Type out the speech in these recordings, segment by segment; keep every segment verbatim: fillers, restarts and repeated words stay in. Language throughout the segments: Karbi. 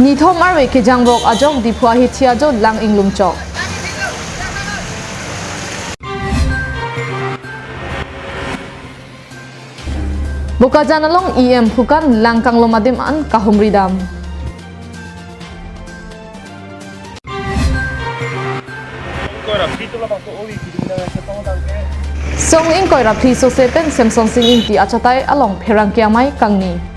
Nithom arve kejangbok ajok Diphu ahithi ajo lang inglum chok. Bokajan along E M Phukan lang kanglum adim an kahumri dam. Song ingkoi ra phli sose pen Semsonsing Ingti achatai along pherangke amei kangni.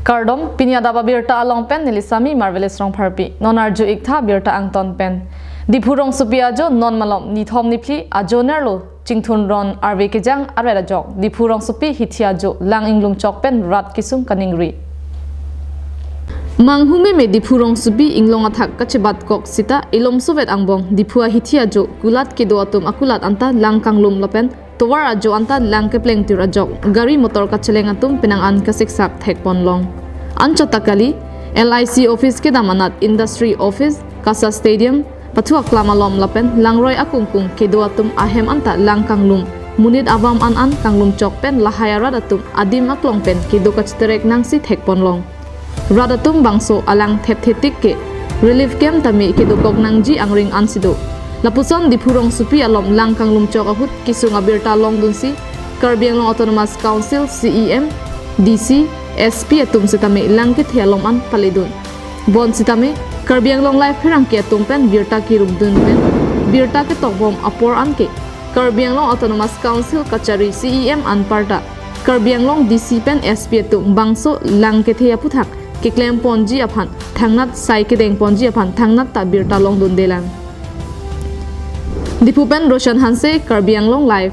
Kardom, pini adap abirta along pen neli Sami Marvelous Rongpharpi. Non arju-ik tha birta angton pen. Diphu rongsopi ajo non malom nithom niphli ajo nerlo Chingthun ron arve kejang aret ajok Diphu rongsopi hithi ajo lang inglum chok pen rat kesung kaningri. Manghu meme Diphu rongsopi inglong athak kachebat kok sita ilom sovet angbong Diphu ahithi ajo kulat kedo atum akulat anta lang kanglum lapen tovar ajo anta lang keplengtir ajok gari motor kacheleng atum penang an kasiksak thekpon long. Anchot ta kali, L I C office kedam anat, industry office, KASA stadium, pathu aklam alom lapen langroi akungkung kedo atum ahem anta lang kanglum, monit avam an an kanglum chok pen lahai arat atum adim aklong pen kedo kachiterek nangsi thekpon long. Rat atum bangso alang thepthetik ke relief camp tame kedokok nangji angring ansi do. Lapuson Diphu rongsopi alom lang kanglum chok ahut kesung abirta longdunsi Karbi Anglong Autonomous Council C E M, D C, S P atum setame lang kethe alom an paledun. Bonsitame Karbi Anglong Live pherangke atum pen birta kirukdun pen birta ketokbom apor anke Karbi Anglong Autonomous Council kachari C E M anparta Karbi Anglong D C pen S P atum bangso lang kethe aphuthak keklem ponji aphan thangnat sai kedeng ponji aphan thangnat ta birta longdundelang. Diphu pen Roshan Hanse, Karbi Anglong Live.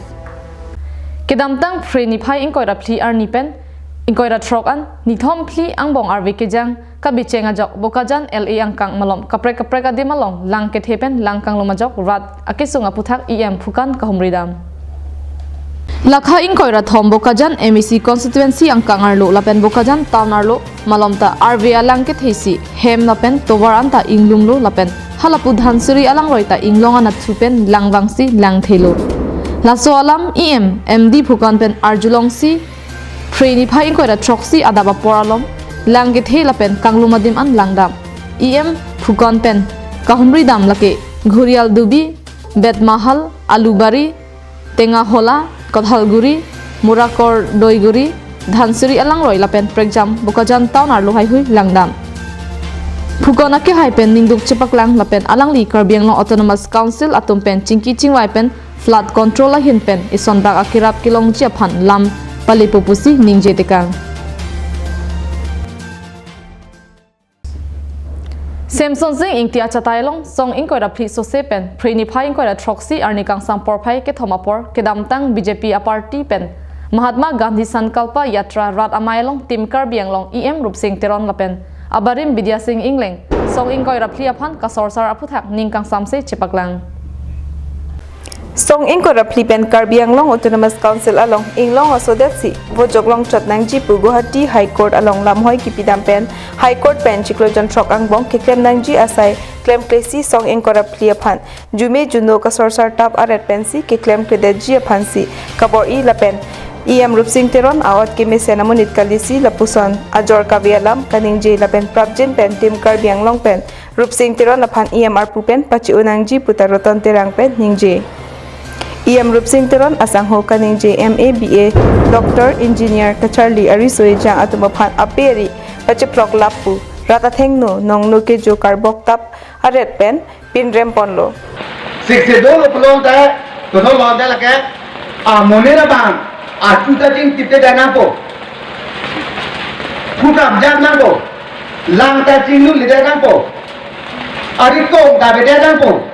Kedamtang Phre niphai ingkoi ra phli arni pen ingkoi ra throk an nithom phli angbong arve kejang kabicheng ajok Bokajan L A angkang malom kaprek kaprek adim along lang kethe pen lang kanglum ajok rat akesung aphuthak E M Phukan kahumri dam. Lakha ingkoi ra thom Bokajan M A C constituency angkang arlo lapen Bokajan town arlo malom ta arve alang kethe si hem lapen tovar anta inglumlo lapen halapu Dhansiri alangroi ta inglong anatthu pen langvangsi langthelo. Laso alam E M M D Phukan pen arjulongsi Phre niphai ingkoi ra throksi adap apor along lang kethe lapen kanglum adim an langdam. E M Phukan pen kahumri dam lake Ghurial Dubi, Betmahal, Alubari, Tengahola, Kothalguri, Murakor Doiguri, Dhansiri alangroi lapen prekjam Bokajan town arlo haihui langdam. Phukan akehai pen ningduk chepaklang lapen alangli Karbi Anglong Autonomous Council atum pen chingki chingvai pen flood control ahin pen isonbak akerap kelongji aphan lam palepo pusi ningje tekang. Semsonsing Ingti achatai along song ingkoi ra phli sose pen Phre niphai ingkoi ra throksi arni kangsam porphai kethom apor kedamtang B J P aparty pen Mahatma Gandhi Sankalpa Yatra rat amei along Team Karbi Anglong E M Rupsing Teron lapen abarim Bidya Sing Engleng song ingkoi ra phli aphan kasorsar aphuthak ning kangsamse chepaklang. Song ingkoi ra phli pen Karbi Anglong Autonomous Council along inglong asodetsi vojoklong chot nangji pu Guwahati High Court along lamhoi kipidam pen High Court pen chiklo jonthrok angbong keklem nangji asai klemklesi song ingkoi ra phli aphan jume juno kasorsar tap aret pensi keklemkledetji aphansi kabor-i lapen E M Rupsing Teron a-ot kemesen amonit kalisi lapuson ajor kave alam kaningje lapen prapjin pen Team Karbi Anglong pen Rupsing Teron aphan E M arpu pen pachi-o nangji puta Roton Terang pen ningje. E M Rupsing Teron asangho kaningje M A, B A, doctor, engineer kacharli ariso ejang atum aphan ape ari pachiphlok lap pu rat athengno nongno kejo karbok tap aret pen pinrem ponlo. Sixth Schedule pulote, kosonlo te lake, amonit abang achu ta chingtipte nangpo. Phuthak jat nangpo. Lang ta chingnunledet nangpo. Ari kong ta avedet nangpo.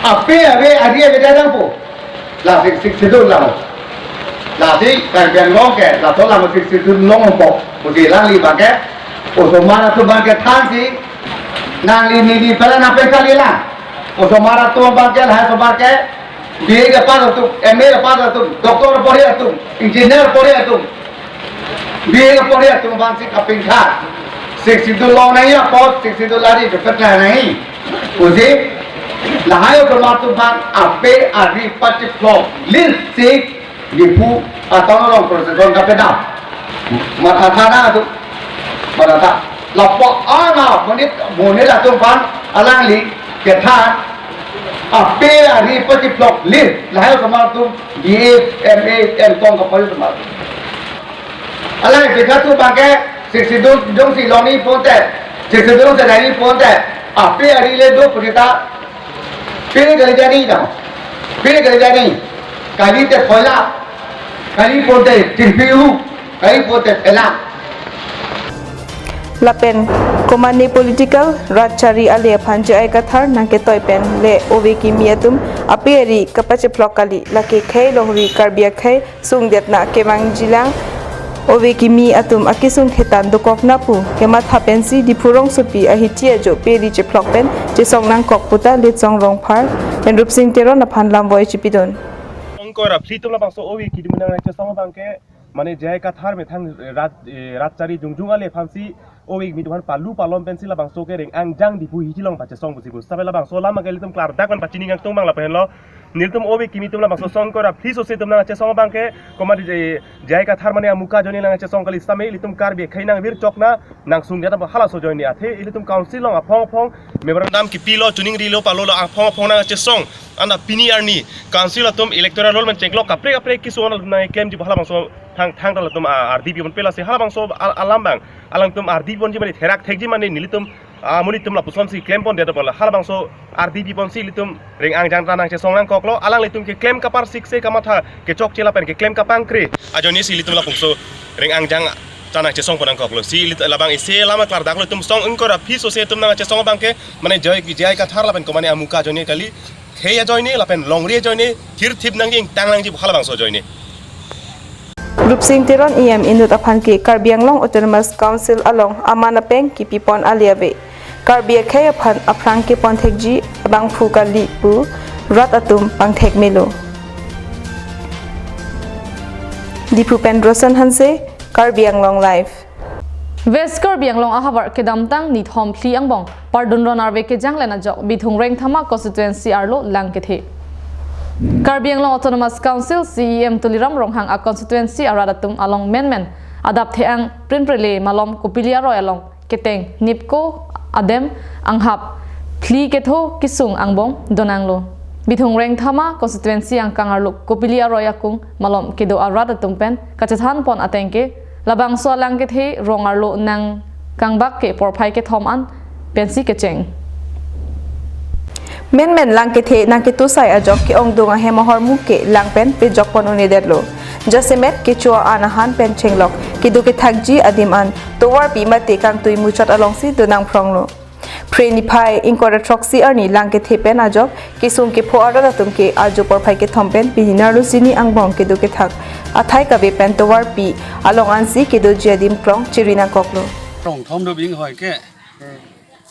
Ape ave ari avedet nangpo. Lasi Sixth Schedule lo. Lasi Karbi Anglong ke laso alam Sixth Schedule longpo. Pusi alangli abang ke osomar atum abang ke thansi nangli neli pala nangpekalilang. Osomar atum abang ke lahai osomar ke B A ke pass atum, M A ke pass atum, doctor pori atum, engineer pori atum, B A ke pori atum abangsi kapingkha. Sixth Schedule long nangji apot, Sixth Schedule ari chepet nangji. Pusi lahai osomar atum abang ape ari pachiphlok lirsi Diphu atown along procession kapadam. Matha thana atum. Pada ta, lapu ana monit, monit atum aphan alangli kethan, ape ari pachiphlok le, lahai osomar atum B A, M A, M Com kapari osomar atum. Alangli pekha tu bangke, sixty dun jongsi longji ponte, sixty dun se daiji ponte, ape ari le do pu ta, pini kali jani ta, pini kali jani, kali te phoila, kali ponte, tirpiu, kali ponte phela. Lapen, komane political rat chari ale aphan J I Kathar nangketoi pen le ove kimi atum ape ari kapachiphlok kali, lake khei longhori Karbi akhei sungdetna kevangjilang, ove kimi atum akesung thetan dokokna pu kematha pensi Diphu rongsopi ahithi ajo pe ari chiphlok pen chesong nangkok pu ta Litsong Rongphar pen Rupsing Teron aphan lamvoi chipidun. Song ingkoi ra phli atum labangso ove kimi nangchesong abangke, mane J I Kathar methang rat, eh, rat chari jongjong ale aphansi ove kimi atum aphan palu palom pensi labangso ke Reng Angjang Diphu hithi along pachesong pusi pu. Sabe labangso alam ke ilitum klardak pen pachini nangtong abang lapen lo. Nelitum ove kimi atum labangso song ingkoi ra phli sose atum nangchesong abangke, komane J I, J I Kathar mane amuka ajoine nangchesong kali sitame ilitum Karbi akhei nangvirchokna, nangsungdetna halaso ajoine athe ilitum council along aphong aphong memorandum kipilo, chuningrilo, palolo, aphong aphong nangchesong. Anta pini arni council atum electoral roll pen chenglo kaprek kaprek kesung an nangklemji pu halabangso thang thang ta latum, ah, ardi pipon pela si halabangso al-, alam abang alangtum ardi piponji mane therak thekji mane nelitum, ah, monit atum lapusonsi klempon det apot la halabangso ardi piponsi ilitum Reng Angjang ta nangchesong nangkoklo, alanglitum keklem kapar sikse kamatha kechokche lapen keklem kapangkre ajoinesi ilitum labangso Reng Angjang ta nangchesongpon nangkoklo. Si ilit-, labang isi alam klardaklo, itum song ingkoi ra phli sose atum nangchesong abangke, mane J I, J I Kathar lapen komane amuka ajoine kali, khei ajoine lapen longri ajoine thirthip nangji, ingtang nangji pu halabangso ajoine. Rupsing Teron E M inut aphan ke Karbi Anglong Autonomous Council along aman apeng kipipon ale ave. Karbi akhei aphan aphrang kepon thekji abangphu kali pu rat atum pangthek melo. Diphu pen Roshan Hanse, Karbi Anglong Live. West Karbi Anglong ahavar kedamtang nithom phli angbong pardun ron arve kejanglen ajok Bithung Rengthama constituency arlo lang kethe. Karbi Anglong Autonomous Council C E M Tuliram Ronghang a constituency arat atum along menmen adap the-ang Prinprele malom Kopili aroi along keteng NEEPCO adem anghap phli ketho kesung angbong donanglo. Bithung Rengthama constituency angkang arlo Kopili aroi akung malom kedo arat atum pen kachethanpon ateng ke labangso alang kethe rong arlo nangkangbak ke porphai kethom an pensi kecheng. Menmen lang kethe nangketusai ajok ke-ongdung ahem ahormu ke lang pen pejokpon un-edetlo. Jasemet kecho-an ahan pen chenglok kedo kethakji adim an tovarpi mate kangtui muchot alongsi donangphronglo. Phre niphai ingkoi ra throksi arni lang kethe pen ajok kesung kepho arat atum ke ajo porphai kethom pen pini arlo sini angbong kedo kethak athai kave pen tovarpi along ansi kedoji adim krong chiri nangkoklo. Rong thom do bing hoi ke,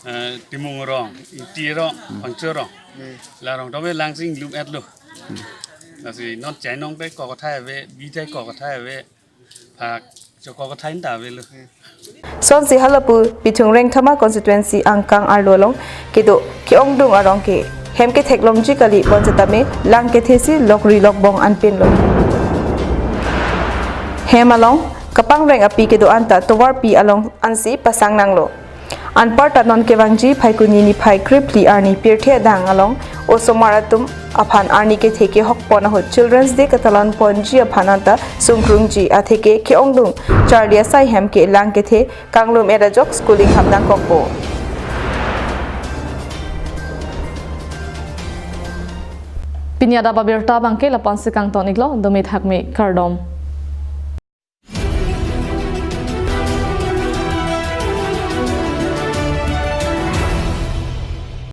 eh, Timung rong, Ingti rong, Pangcho rong. La rong thom ve lang sing lum et lo. Lasi non chainong te kok athai ave, bi te kok athai ave. Phak chokok athai ta avelo. Sonsi halapu Bithung Rengthama constituency angkang arlo along kedo ke-ongdung arong ke hem ketheklongji kali bonsitame lang kethe si lokri lokbong anpinlo. Hem along kapangreng api kedo anta tovarpi along ansi pasang nanglo. Anparta non kevangji Phaikuni niphai krephli arni pirthe adang along osomar atum aphan arni kethe kehokpon ahut Children's Day katalonponji aphan anta sungkrungji atheke ke-ongdung charli asai hem ke lang kethe kanglum et ajok schooling hap nangkokpo. Pini adap abirta abangke lapu-ansi kangton-iklo, dome thakme, kardom.